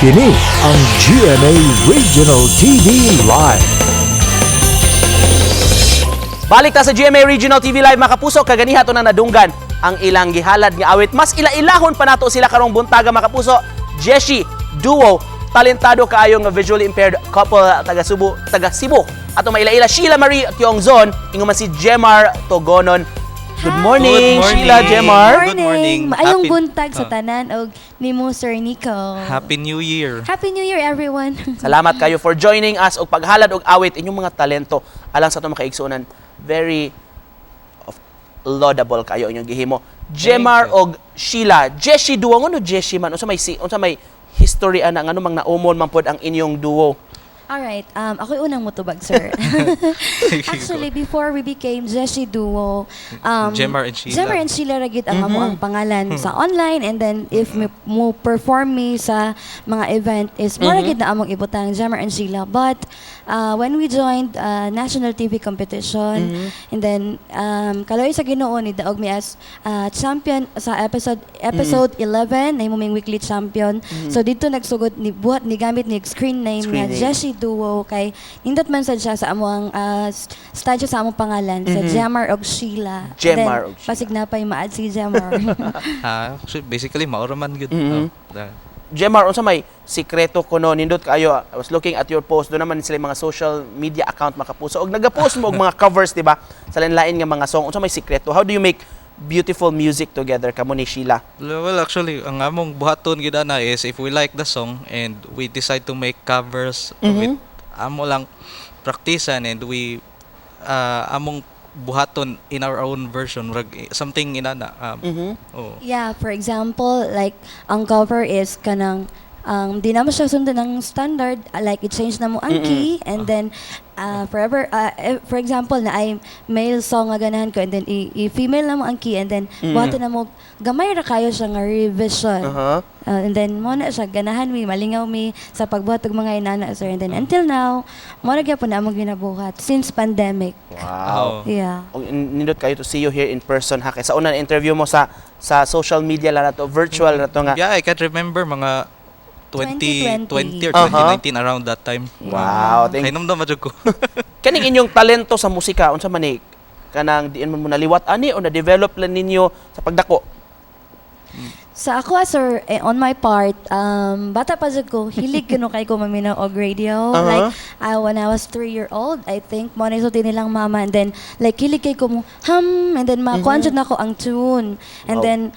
Kini ang GMA Regional TV Live. Balik ta sa GMA Regional TV Live, mga kapuso, kaganiha to na nadunggan ang ilang gihalad nga awit. Mas ila-ilahon pa nato sila karong buntaga, mga kapuso. Jeshi Duo, talentado kaayo nga visually impaired couple taga Subo, taga Cebu. Ato maila-ila Sheila Marie Tiongzon, ingon man si Jemar Togonon. Good morning, Good morning. Sheila, Jemar. Good morning. Maayong buntag sa Oh. tanan og nimo, Sir Nico. Happy New Year. Happy New Year, everyone. Salamat kayo for joining us og paghalad og awit, inyong mga talento alang sa atong mga kaigsuonan. Very of laudable kayo inyong gihimo. Jemar Thank you. og Sheila, Jeshi Duo, ngono Jeshi man, unsa may history ana, ngano mang naumon man pod ang inyong duo? Alright, ako'y unang mutubag, sir. Actually, before we became Jeshi Duo, Jemar and Sheila. Jemar and Sheila ra gyud ang amo ang pangalan sa online, and then if mo perform mi sa mga event is mo ra gyud na among ibutang Jemar and Sheila. But when we joined national TV competition and then kaloy sa Ginoo, ni daog mi as champion sa episode 11, na ming weekly champion. So dito nagsugod ni buhat ni gamit ni screen name Screen nga name. Jeshi Duo kay nindot man sad siya sa among stand siya sa among pangalan sa Jemar og Sheila. Jemar Then, og Sheila. pasig na pa'y ma-add si Jemar. Ah, so basically, maura man gud. Mhm. Oh, Jemar, unsa may sikreto kuno nindot kayo? I was looking at your post, doon naman sila yung mga social media account, mga kapuso. Og nagapost mo og mga covers, di ba? Sa lain-lain nga mga song. Unsa may sikreto? How do you make beautiful music together kamo ni Sheila? Well, actually, ang among buhaton gid ana is if we like the song and we decide to make covers of it, amo lang praktisan and we among buhaton in our own version, murag something inana. Oh. Yeah, for example, like ang cover is kanang di na mo siya sundan ng standard, like i-change na mo ang key and then forever for example na ay male song nga ganahan ko and then i-female na mo ang key and then buhaton na mo gamay ra kayo siya nga revision. And then mo na siya ganahan mi, malingaw mi sa pagbuhat og mga inana, sir, and then until now mo na gyapon na among ginabuhat since pandemic. Wow. Oh. Yeah. Og nindot kayo to see you here in person ha, kay sa una interview mo sa social media lang na to, virtual na to nga. Yeah, I can't remember, mga 2020 or 2019, around that time. Wow, thank Kay numdum jud ko. Kaning inyong talento sa musika, unsa man ni, kanang diin man mo naliwat ani o na-develop lang ninyo sa pagdako? Sa ako, sir, eh, on my part, bata pa jud ko, hilig kuno kay ko maminaw og radio. Like, when I was 3-year-old, I think, mo na isulti nilang mama. And then, like, hilig kay ko mo, hum, and then makuan jud nako ang tune. And then,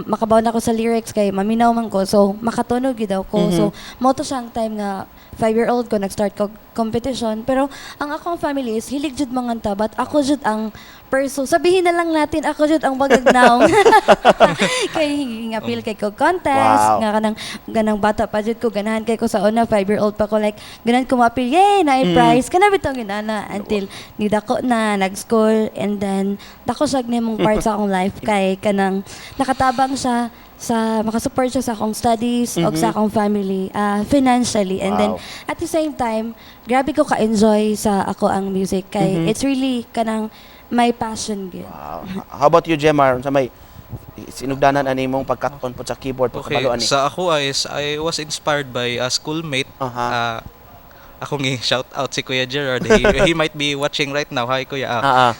makabaw na ko sa lyrics kay maminaw man ko. So, makatunog gyud daw ko. So, mo to siyang time nga 5-year-old ko, nag-start ko competition. Pero, ang akong family is, hilig jud manganta, but ako jud ang perso. Sabihin na lang natin, ako jud ang bagagnaw. Kay nga appeal kay ko contest, nga kanang ganang bata pa jud ko, ganahan kay ko sa una, 5-year-old pa ko, like ganahan ko ma-appeal, yay, na prize kana bitong ginana until ni dako na nag-school, and then dako siya nimong part sa akong life kay kanang nakatabang siya sa makasupport siya sa akong studies og sa akong family financially, and then at the same time grabe ko ka-enjoy sa ako ang music kay it's really kanang my passion gyud. Wow. How about you, Jemar? Unsa may sinugdanan ani mong pagkaton po sa keyboard, Okay, pagkabalo ani? sa ako is I was inspired by a schoolmate. Akong i-shout out si Kuya Gerard. He might be watching right now. Hi, Kuya.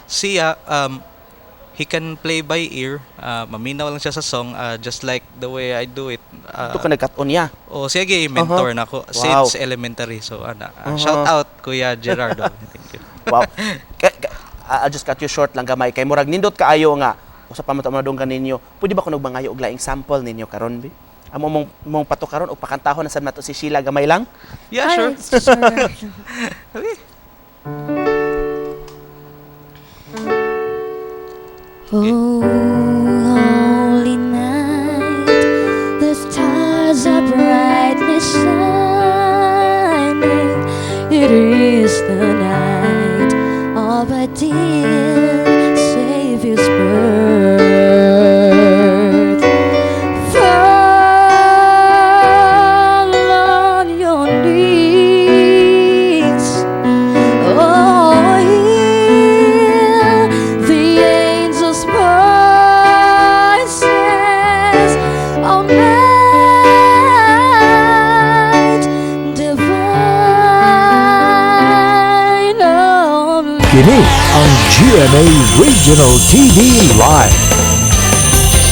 Siya, he can play by ear. Maminaw lang siya sa song, just like the way I do it. Ito ka nagkat-on niya. Oh, siya gyud mentor na ako since elementary. So ana, shout out Kuya Gerardo. Thank you. Wow. I'll just cut you short lang gamay kay murag nindot kaayo nga usa pa man to madunggan ninyo. Pwede ba kuno mangayo og laing sample ninyo karon bi? Amo mong pato karon og pakantahon na sad nato si Sheila gamay lang? Yeah, sure. Alright, sure. Okay. Oh, holy night, the stars are brightly shining. It is the night of a dear Savior's birth. Fall on your knees. Oh, hear the angels' voices. Oh, Kini ang GMA Regional TV Live.